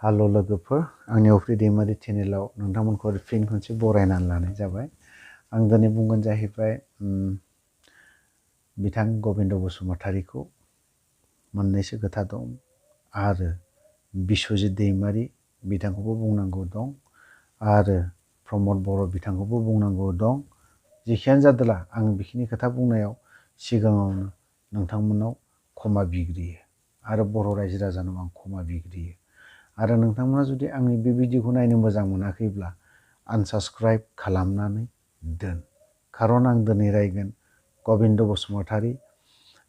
Hello लोगोफोर आंनि अफ्रि दैमारि चेनेलाव नोंथांमोनखौ फिन खनसे बरायनानै लानाय जाबाय। आं दिनै बुंगोन जाहैबाय बिथां गबिन्द बसुमतारीखौ मोननैसो खोथा दं आरो बिश्वजित दैमारि बिथांखौबो बुंनांगौ दं आरो प्रमद बर' बिथांखौबो बुंनांगौ दं। जेखियानो जादोला आं बेखिनि खोथा बुंनायाव सिगाङावनो नोंथांमोनाव क्षमा बिग्रियो आरो बर' रायजो राजानाव आं क्षमा बिग्रियो। आरो नोंथांमोना जुदि आंनि बे भिडिअखौ नायनो मोजां मोनाखैब्ला आनसाबस्क्राइब खालामनानै दोन। खारन आं दिनै रायगोन गबिन्द बसुमतारी,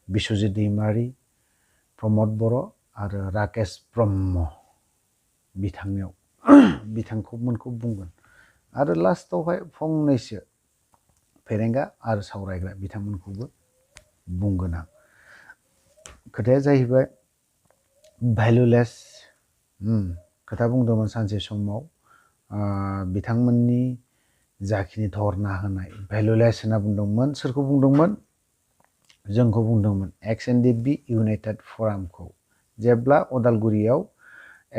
बिश्वजित दैमारि, प्रमद बर' आरो राकेश ब्रह्म बिथांनियाव बिथांखौमोनखौ बुंगोन आरो लास्टावहाय फंनैसो फेरेंगा आरो सावरायग्रा बिथांमोनखौबो बुंगोन आं। खोथाया जाहैबाय भ्यालुलेस खोथा बुंदोंमोन सानसे समाव बिथांमोननि जाखिनि धरना होनाय भ्यालुलेस होनना बुंदोंमोन। सोरखौ बुंदोंमोन? जोंखौ बुंदोंमोन XNDP इउनाइटेड फरामखौ। जेब्ला अदालगुरियाव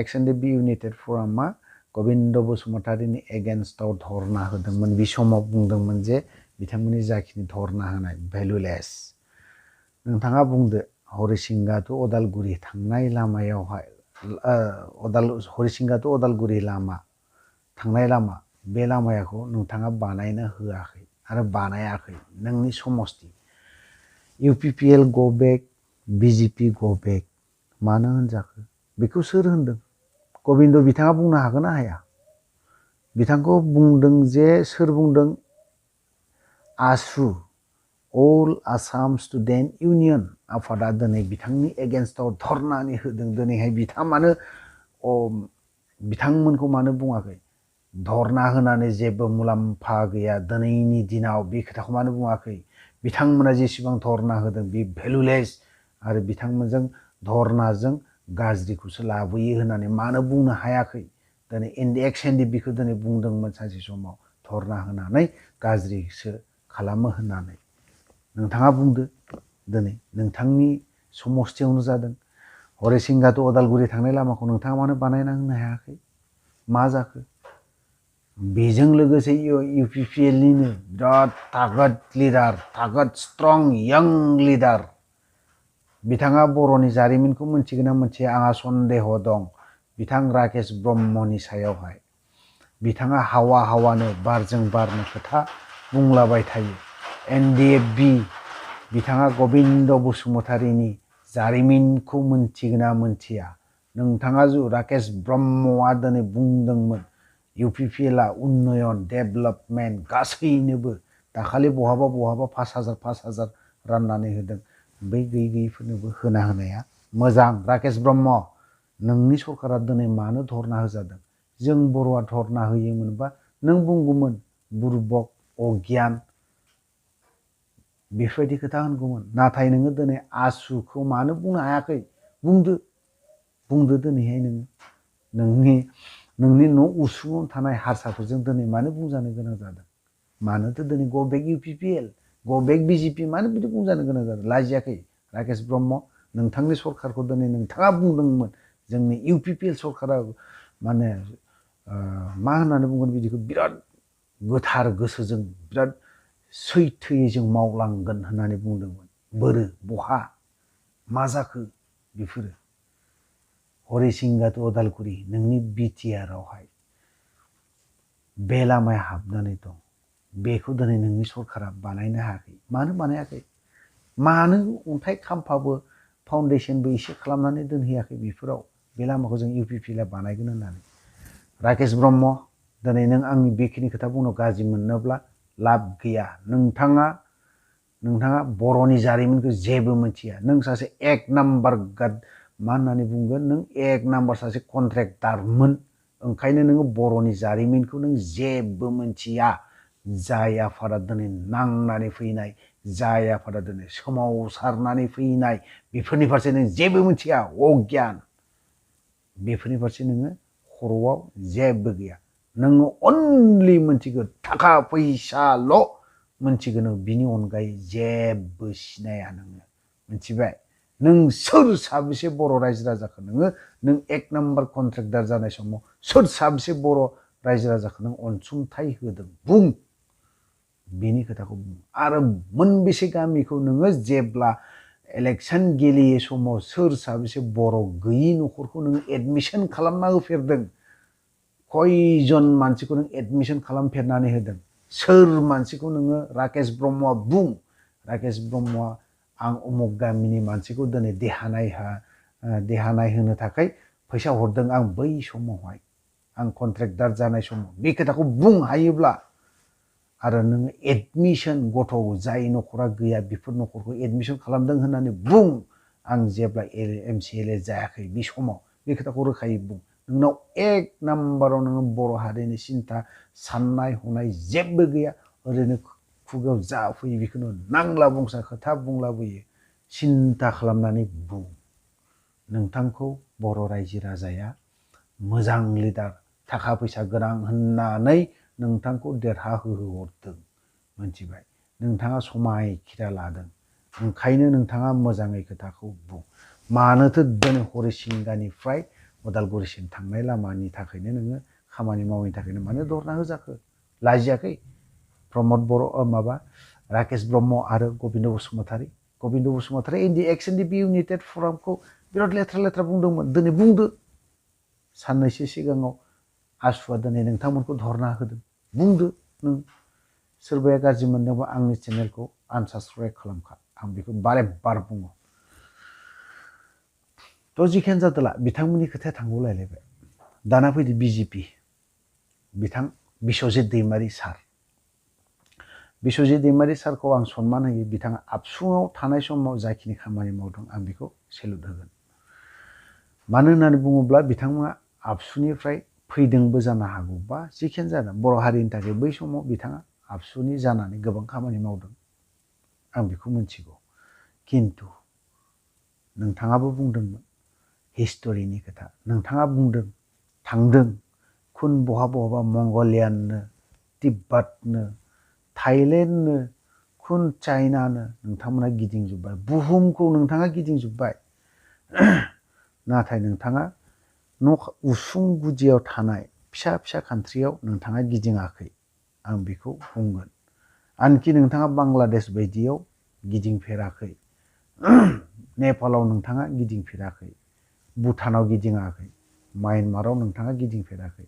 XNDP इउनाइटेड फरामा गबिन्द बसुमतारीनि एगेन्स्टआव धरना होदोंमोन, बे समाव बुंदोंमोन जे बिथांमोननि जाखिनि धरना होनाय भ्यालुलेस। नोंथाङा बुंदो हरिसिंगाथ' अदालगुरि थांनाय लामायावहाय हरिसिंगाथ' अदालगुरि लामा थांनाय लामा, बे लामाखौ नोंथाङा बानायनो होआखै आरो बानायाखै। नोंनि समस्ति UPPL गो बेक, BJP गो बेक मानो होनजाखो? बेखौ सोर होनदों? गबिन्द बिथाङा बुंनो हागोन ना हाया? बिथांखौ बुंदों जे सोर बुंदों? आसु अल आसाम स्टुडेन्ट इउनियन आफादा दिनै बिथांनि एगेन्स्टआव धरनानै होदों। दिनैहाय बिथाङा मानो बिथांमोनखौ मानो बुङाखै? धरना होनानै जेबो मुलाम्फा गैया दिनैनि दिनाव, बे खोथाखौ मानो बुङाखै? बिथांमोना जेसेबां धरना होदों बे भ्यालुलेस आरो बिथांमोनजों धरनाजों गाज्रिखौसो लाबोयो होननानै मानो बुंनो हायाखै? दिनै XNDPखौ दिनै बुंदोंमोन सानसे समाव धरना होनानै गाज्रिसो खालामो होननानै। नोंथाङा बुंदो दिनै नोंथांनि समस्तियावनो जादों। हरिसिंगाथ' अदालगुरि थांनाय लामाखौ नोंथाङा मानो बानायना होनो हायाखै? मा जाखो? बेजों लोगोसे UPPLनिनो बिराद थागत लिडार, थागत स्ट्रं यां लिडार, बिथाङा बर'नि जारिमिनखौ मिथिगोन ना मिथिया आंहा सन्देह दं। बिथां राकेश ब्रह्मनि सायावहाय बिथाङा हावा हावानो बारजों बारनो खोथा बुंलाबाय थायो। NDFB बिथाङा गबिन्द बसुमतारीनि जारिमिनखौ मिथिगोन ना मिथिया? नोंथाङा राकेश ब्रह्मआ दिनै बुंदोंमोन UPPLआ उन्नयन डेभेलपमेन्ट गासैनोबो दाखालि बहाबा 5,000 राननानै होदों। बै गैयैफोरनोबो होनाया मोजां। राकेश ब्रह्म नोंनि सरकारा दिनै मानो धरना होजादों? जों बर'आ धरना होयोमोनबा नों बुंगौमोन बुरबक अगियान बेफोरबायदि खोथा होनगौमोन। नाथाय नोङो दिनै आसुखौ मानो बुंनो हायाखै? बुंदो दिनैहाय नोंनि न' उसुङाव थानाय हारसाफोरजों दिनै मानो बुंजानो गोनां जादों? मानोथो दिनै गो बेक UPPL, गो बेक BJP मानो बिदि बुंजानो गोनां जादों? लाजियाखै राकेश ब्रह्म? नोंथांनि सरकारखौ दिनै नोंथाङा बुंदोंमोन जोंनि UPPL सरकारा माने मा होननानै बुंगोन बिदिखौ बिराद गोथार गोसोजों बिराद सैथोयै जों मावलांगोन होननानै बुंदोंमोन। बोरो बहा मा जाखो बेफोरो? हरिसिंगाथ' अदालगुरि नोंनि BTRआवहाय बे लामाया हाबनानै दं। बेखौ दिनै नोंनि सरकारा बानायनो हायाखै। मानो बानायाखै? मानो अन्थाइ खाम्फाबो फाउन्डेसनबो एसे खालामनानै दोनहैयाखै बेफोराव? बे लामाखौ जों UPPLआ बानायगोन होननानै। राकेश ब्रह्म दिनै नों आंनि बेखिनि खोथा बुंनो गाज्रि मोननोब्ला लाब गैया। नोंथाङा बर'नि जारिमिनखौ जेबो मिथिया। नों सासे एक नाम्बार मा होननानै बुंगोन? नों एक नाम्बार सासे कन्ट्रेक्टारमोन। ओंखायनो नोङो बर'नि जारिमिनखौ नों जेबो मिथिया। जाय आफादा दिनै नांनानै फैनाय, जाय आफादा दिनै सोमावसारनानै फैनाय, बेफोरनि फारसे नों जेबो मिथिया। अगियान बेफोरनि फारसे नोङो खर'आव जेबो गैया। नोङो अनलि मिथिगौ थाखा फैसाल' मिथिगौ। नों बिनि अनगायै जेबो सिनाया नोङो। मिथिबाय? नों सोर साबेसे बर' रायजो राजाखौ नों एक नाम्बार कन्ट्रेक्टर जानाय समाव सोर साबेसे बर' रायजो राजाखौ नों अनसुंथाइ होदों बुं बेनि खोथाखौ बुं आरो मोनबेसे गामिखौ नोङो जेब्ला इलेक्शन गेलेयो समाव सोर साबेसे बर' गैयि न'खरखौ नोङो एडमिशन खालामना होफेरदों कयजन मानसिखौ नों एडमिशन खालामफेरनानै होदों सोर मानसिखौ नोङो राकेश ब्रह्मआ बुं राकेश ब्रह्मआ आं उमुक गामिनि मानसिखौ दिनै देहा नायहोनो थाखाय फैसा हरदों आं बै समावहाय आं कन्ट्रेक्टर जानाय समाव बे खोथाखौ बुं हायोब्ला आरो नोङो एडमिशन गथ' जाय न'खरा गैया बेफोर न'खरखौ एडमिशन खालामदों होननानै बुं आं जेब्ला MCLA जायाखै बे समाव बे खोथाखौ रोखायै बुं नोंनाव एक नाम्बाराव नोङो बर' हारिनि सिन्था साननाय हनाय जेबो गैया ओरैनो खुगायाव जा फैयो बेखौनो नांला बंसा खोथा बुंलाबोयो सिन्था खालामनानै बुं नोंथांखौ बर' रायजो राजाया मोजां लिडार थाखा फैसा गोनां होननानै नोंथांखौ देरहाहोहरदों मोनथिबाय नोंथाङा समायखिरा लादों ओंखायनो नोंथाङा मोजाङै खोथाखौ बुं मानोथो दिनै हरिसिंगानिफ्राय उदालगुरिसिम थांनाय लामानि थाखायनो नोङो खामानि मावैनि थाखायनो मानो धरना होजाखो लाजियाखै प्रमद बर' माबा राकेश ब्रह्म आरो गबिन्द बसुमतारी इन दि XNDP इउनाइटेड फरामखौ बिराद लेथ्रा बुंदोंमोन दिनै बुंदो साननैसो सिगाङाव आसुआ दिनै नोंथांमोनखौ धरना होदों बुंदो नों सोरबाया गाज्रि मोनदोंबा आंनि चेनेलखौ आनसाबस्क्राइब खालामखा आं बेखौ बारे बार बुङो थ' जिखियानो जादोला बिथांमोननि खोथाया थांगौलायलायबाय दाना फैदो BJP बिथां बिश्वजित दैमारी सार बिश्वजित दैमारी सारखौ आं सनमान होयो बिथाङा आबसुङाव थानाय समाव जाखिनि खामानि मावदों आं बेखौ सेलुट होगोन मानो होननानै बुङोब्ला बिथाङा आबसुनिफ्राय फैदोंबो जानो हागौ बा जिखियानो जादों बर' हारिनि थाखाय बै समाव बिथाङा आबसुनि जानानै गोबां खामानि मावदों आं बेखौ मिथिगौ किन्तु नोंथाङाबो बुंदोंमोन हिस्ट'रिनि खोथा नोंथाङा बुंदों थांदों खुन बहाबा मंगलियाननो तिब्बतनो थाइलेण्डनो खुन चाइनानो नोंथांमोना गिदिंजोब्बाय बुहुमखौ नोंथाङा गिदिंजोब्बाय नाथाय नोंथाङा उसुं गुदियाव थानाय फिसा कान्ट्रियाव नोंथाङा गिदिङाखै आं बेखौ बुंगोन आनखि नोंथाङा बांलादेश बायदियाव गिदिंफेराखै नेपालाव नोंथाङा गिदिंफेराखै भुटानाव गिदिङाखै म्यानमाराव नोंथाङा गिदिंफेराखै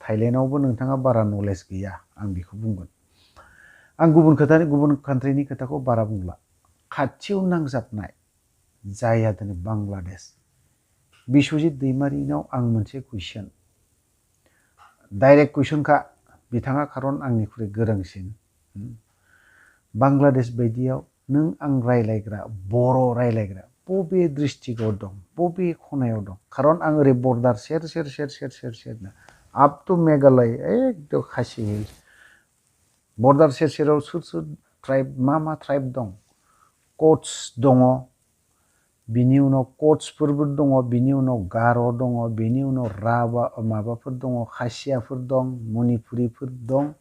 थाइलेण्डआवबो नोंथाङा बारा नलेज गैया आं बेखौ बुंगोन आं गुबुन कान्ट्रिनि खोथाखौ बारा बुंला खाथियाव नांजाबनाय जायहा दिनै बांलादेश बिश्वजित दैमारीनाव आं मोनसे कुइसन डाइरेक्ट कुइसनखा बिथाङा खारन आंनिख्रुइ गोरोंसिन बांलादेश बायदियाव नों आं रायलायग्रा बर' रायलायग्रा बबे डिस्ट्रिक्टआव दं बबे खनायाव दं खारन आं ओरै बर्डार सेर आप टु मेघालय एकदम खासि हिल्स बर्डार सेराव सोर ट्राइब मा ट्राइब दं कच दङ बिनि उनाव कचफोरबो दङ बिनि उनाव गार' दङ बिनि उनाव राभा माबाफोर दङ खासियाफोर दं मणिपुरिफोर दं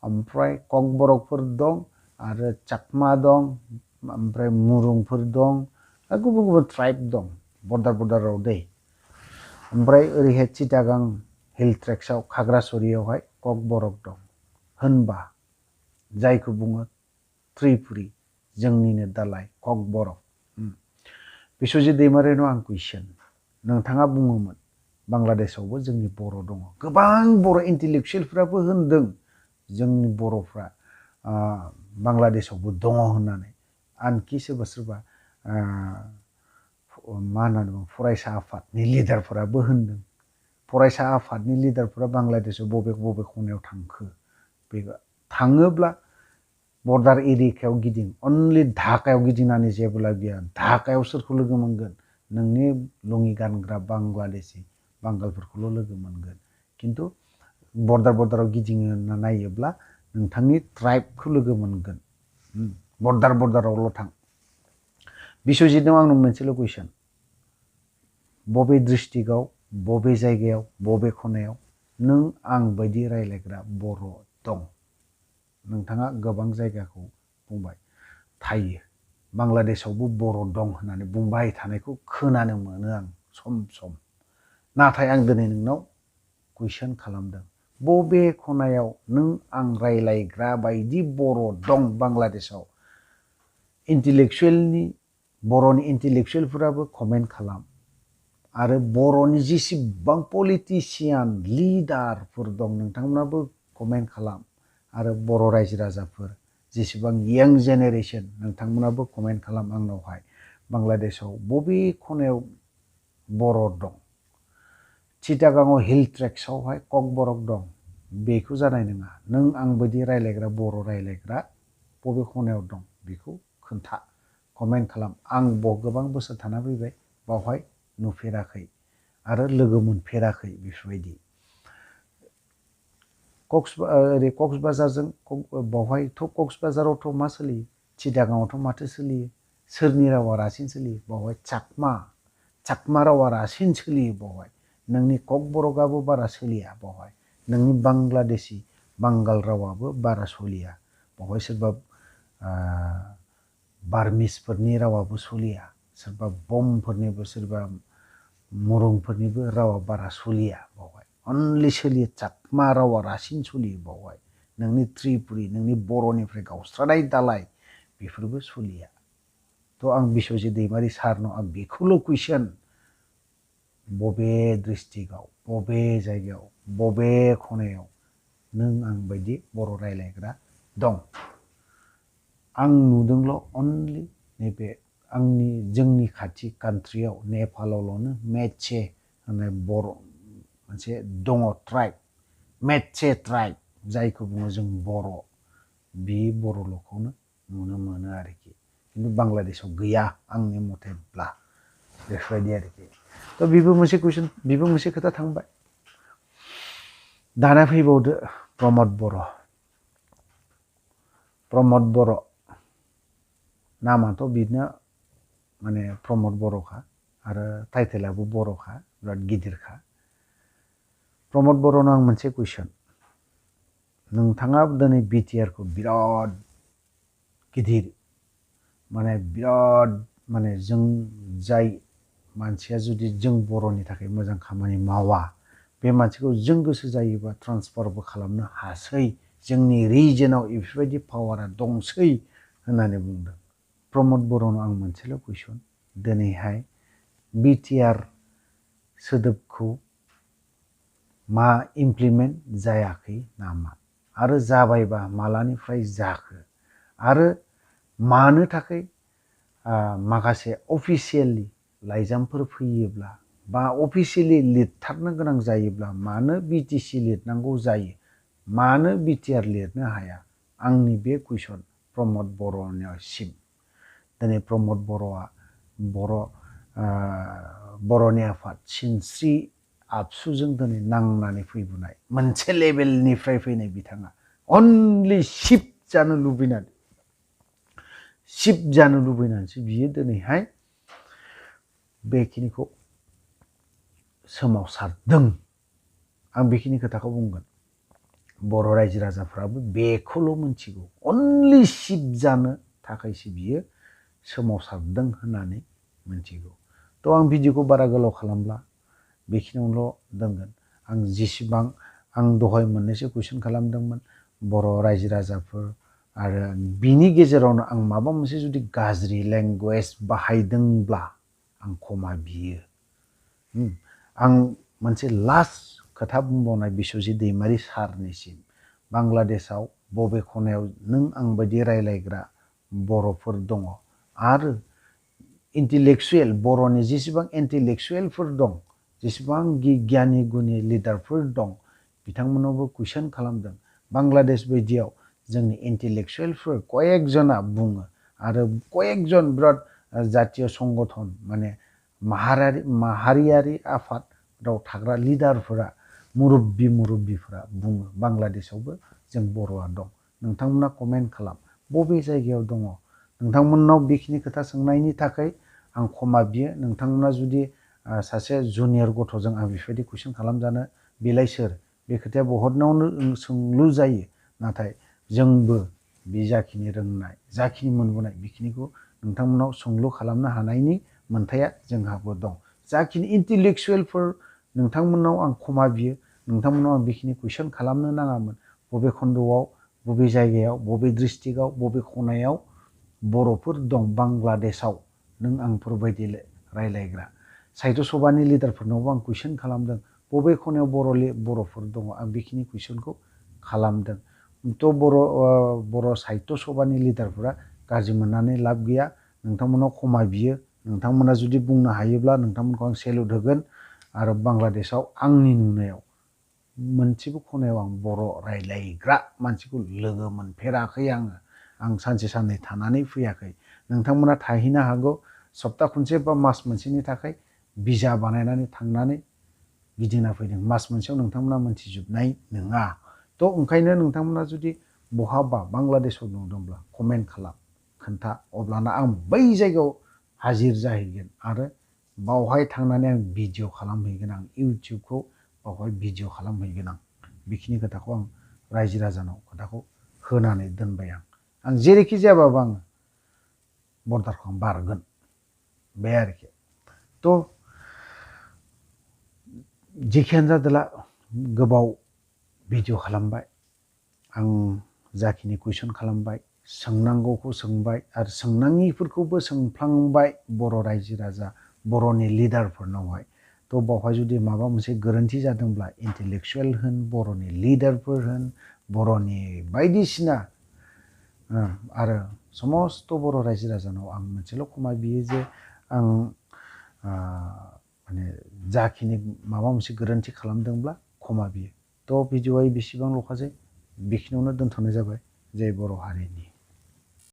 ओमफ्राय ककबरकफोर दं आरो चाकमा दं ओमफ्राय मुरुंफोर दं गुबुन ट्राइब दं बर्डाराव दै ओमफ्राय ओरैहाय चिटागां हिल ट्रेक्सआव खागरासरियावहाय ककबरक दं होनबा जायखौ बुङो त्रिपुरी जोंनिनो दालाय ककबरक बिश्वजित दैमारीनाव आं कुइसन नोंथाङा बुङोमोन बांलादेशआवबो जोंनि बर' दङ गोबां बर' इन्टेलेक्सुयेलफ्राबो होनदों जोंनि बर'फ्रा बांलादेशआवबो दङ होननानै आनखि सोरबा मा होननानै बुङो फरायसा आफादनि लिडारफोराबो होनदों फरायसा आफादनि लिडारफोरा बांलादेशआव बबे खनायाव थांखो बे थाङोब्ला बर्डार एरियायाव गिदिं अनलि ढाकायाव गिदिंनानै जेबोला गैया ढाकायाव सोरखौ लोगो मोनगोन नोंनि लुङि गानग्रा बांलादेशि बांगालफोरखौल' लोगो मोनगोन खिन्थु बर्डाराव गिदिंना नायोब्ला नोंथांनि ट्राइबखौ लोगो मोनगोन बर्डारावल' थां बिश्वजितनाव आंनाव मोनसेल' कुइसन बबे डिस्ट्रिक्टआव बबे जायगायाव बबे खनायाव नों आं बायदि रायलायग्रा बर' दं नोंथाङा गोबां जायगाखौ बुंबाय थायो बांलादेशआवबो बर' दं होननानै बुंबाय थानायखौ खोनानो मोनो आं सम सम। नाथाय आं दिनै नोंनाव कुइसन खालामदों, बबे खनायाव नों आं रायलायग्रा बायदि बर' दं बांलादेशआव? इन्टेलेक्सुवेलनि बर'नि इन्टेलेक्सुवेलफोराबो कमेन्ट खालाम, आरो बर'नि जेसेबां पलिटिसियान लिडारफोर दं नोंथांमोनाबो कमेन्ट खालाम, आरो बर' रायजो राजाफोर जेसेबां यां जेनेरेसन नोंथांमोनाबो कमेन्ट खालाम आंनावहाय, बांलादेशआव बबे खनायाव बर' दं? चिटागांआव हिल ट्रेक्सआवहाय ककबरक दं, बेखौ जानाय नङा। नों आं बायदि रायलायग्रा बर' रायलायग्रा बबे खनायाव दं बेखौ खोन्था, कमेन्ट खालाम। आं गोबां बोसोर थाना फैबाय, बावहाय नुफेराखै आरो लोगो मोनफेराखै बेफोरबायदि। ओरै कक्सबाजारजों बावहायथ' कक्सबाजारावथ' मा सोलियो? चिटागांआवथ' माथो सोलियो? सोरनि रावा रासिन सोलियो? बावहाय चाकमा रावा रासिन सोलियो बावहाय। नोंनि ककबरकआबो बारा सोलिया बावहाय। नोंनि बांलादेशि बांगाल रावाबो बारा सोलिया बावहाय। सोरबा बार्मिसफोरनि रावाबो सोलिया, सोरबा बमफोरनिबो, सोरबा मुरुंफोरनिबो रावा बारा सोलिया बावहाय। अनलि सोलियो चाकमा रावा रासिन सोलियो बावहाय। नोंनि त्रिपुरि, नोंनि बर'निफ्राय गावस्रानाय दालाय बेफोरबो सोलिया। थ' आं बिश्वजित दैमारि सारनाव आं बेखौल' कुइसन, बबे डिस्ट्रिक्टआव, बबे जायगायाव, बबे खनायाव नों आं बायदि बर' रायलायग्रा दं? आं नुदोंल' अनलि नैबे जोंनि खाथि कान्ट्रियाव नेपालावल'नो मेचे होननाय बर' मोनसे दङ ट्राइब, मेचे ट्राइब, जायखौ बुङो जों बर', बे बर'ल'खौनो नुनो मोनो आरोखि। खिन्थु बांलादेशआव गैया आंनि मथेब्ला, बेफोरबायदि आरोखि। थ' बेबो मोनसे कुइसन, बेबो मोनसे खोथा थांबाय। दाना फैबावदो प्रमद बर' नामाथ' बिदिनो माने प्रमद बर'खा, आरो टाइटेलाबो बर'खा, बिराद गिदिरखा। प्रमद बर'नाव आं मोनसे कुइसन, नोंथाङा दिनै बिटिआरखौ बिराद गिदिर माने बिराद माने जों जाय मानसिया जुदि जों बर'नि थाखाय मोजां खामानि मावा, बे मानसिखौ जों गोसो जायोबा ट्रान्सफारबो खालामनो हासै, जोंनि रिजनाव बेफोरबायदि पावारा दंसै होननानै बुंदों। प्रमद बर'नाव आं मोनसेल' कुइसन, दिनैहाय बिटिआर सोदोबखौ मा इमप्लिमेन्ट जायाखै नामा? आरो जाबायबा मालानिफ्राय जाखो? आरो मानो थाखाय माखासे अफिसियेलि लाइजामफोर फैयोब्ला बा अफिसियेलि लिरथारनो गोनां जायोब्ला मानो बिटिसि लिरनांगौ जायो? मानो बिटिआर लिरनो हाया? आंनि बे कुइसन प्रमद बर'निसिम। दिनै प्रमद बर'आ बर'नि आफाद सिनस्रि आबसुजों दिनै नांनानै फैबोनाय मोनसे लेभेलनिफ्राय फैनाय बिथाङा अनलि शिफ्ट जानो लुबैनानैसो बियो दिनैहाय बेखिनिखौ सोमावसारदों। आं बेखिनि खोथाखौ बुंगोन। बर' रायजो राजाफ्राबो बेखौल' मिथिगौ, अनलि शिफ्ट जानो थाखायसो बियो सोमावसारदों होननानै मिथिगौ। थ' आं भिडिअखौ बारा गोलाव खालामला, बेखिनियावल' दोनगोन। आं जेसेबां आं दहाय मोननैसो कुइसन खालामदोंमोन बर' रायजो राजाफोर, आरो बिनि गेजेरावनो आं माबा मोनसे जुदि गाज्रि लेंगुवेज बाहायदोंब्ला आं क्षमा बियो। आं मोनसे लास्ट खोथा बुंबावनाय बिश्वजित दैमारि सारनिसिम, बांलादेशआव बबे खनायाव नों आं बायदि रायलायग्रा बर'फोर दङ, आरो इन्टेलेक्सुवेल बर'नि जेसेबां इन्टेलेक्सुवेलफोर दं, जेसेबां गियानि गुनि लिडारफोर दं, बिथांमोनावबो कुइसन खालामदों। बांलादेश बायदियाव जोंनि इन्टेलेक्सुवेलफोर कयेकजना बुङो, आरो कयेकजन बिराद जातीय संगठन माने माहारियारि आफादाव थाग्रा लिडारफोरा, मुरब्बिफोरा बुङो बांलादेशआवबो जों बर'आ दं। नोंथांमोना कमेन्ट खालाम, बबे जायगायाव दङ? नोंथांमोननाव बेखिनि खोथा सोंनायनि थाखाय आं क्षमा बियो। नोंथांमोना जुदि सासे जुनियर गथ'जों आं बेफोरबायदि कुइसन खालामजानो बेलाय सोर? बे खोथाया बहुतनावनो सोंलु जायो। नाथाय जोंबो बे जाखिनि रोंनाय, जाखिनि मोनबोनाय, बेखिनिखौ नोंथांमोनाव सोंलु खालामनो हानायनि मोन्थाया जोंहाबो दं। जाखिनि इन्टेलेक्सुवेलफोर नोंथांमोनाव आं क्षमा बियो, नोंथांमोनाव आं बेखिनि कुइसन खालामनो नाङामोन। बबे खन्दआव, बबे जायगायाव, बबे डिस्ट्रिक्टआव, बबे खनायाव बर'फोर दं बांलादेशआव नों आंफोरबायदि रायलायग्रा? साहित्य सभानि लिडारफोरनावबो आं कुइसन खालामदों, बबे खनायाव बर'फोर दङ, आं बेखिनि कुइसनखौ खालामदों। थ' बर' साहित्य सभानि लिडारफोरा गाज्रि मोननानै लाब गैया, नोंथांमोनाव क्षमा बियो। नोंथांमोना जुदि बुंनो हायोब्ला नोंथांमोनखौ आं सेलुट होगोन। आरो बांलादेशआव आंनि नुनायाव मोनसेबो खनायाव आं बर' रायलायग्रा मानसिखौ लोगो मोनफेराखै आङो। आं सानसे साननै थानानै फैयाखै। नोंथांमोना थाहैनो हागौ सप्ता खनसे बा मास मोनसेनि थाखाय भिजा बानायनानै थांनानै गिदिंना फैदों। मास मोनसेयाव नोंथांमोना मोनथिजोबनाय नङा। थ' ओंखायनो नोंथांमोना जुदि बहाबा बांलादेशआव नुदोंब्ला कमेन्ट खालाम, खोन्था, अब्लाना आं बै जायगायाव हाजिर जाहैगोन आरो बावहाय थांनानै आं भिडिअ खालामहैगोन। आं इउटिउबखौ बावहाय भिडिअ खालामहैगोन। आं बेखिनि खोथाखौ आं रायजो राजानाव खोथाखौ होनानै दोनबाय। आं जेरैखि जायाबाबो आङो बर्डारखौ आं बारगोन, बे आरोखि। थ' जेखियानो जादोला गोबाव भिडिअ खालामबाय, आं जाखिनि कुइसन खालामबाय, सोंनांगौखौ सोंबाय आरो सोंनाङिफोरखौबो सोंफ्लांबाय बर' रायजो राजा, बर'नि लिडारफोरनावहाय। थ' बावहाय जुदि माबा मोनसे गोरोन्थि जादोंब्ला इन्टेलेक्सुवेल होन, बर'नि लिडारफोर होन, बर'नि बायदिसिना आरो समस्त बर' रायजो राजानाव आं मोनसेल' क्षमा बियो जे आं माने जाखिनि माबा मोनसे गोरोन्थि खालामदोंब्ला क्षमा बियो। थ' भिडिअआ बेसेबांल'खासै, बेखिनियावनो दोनथ'नाय जाबाय। जय बर' हारिनि।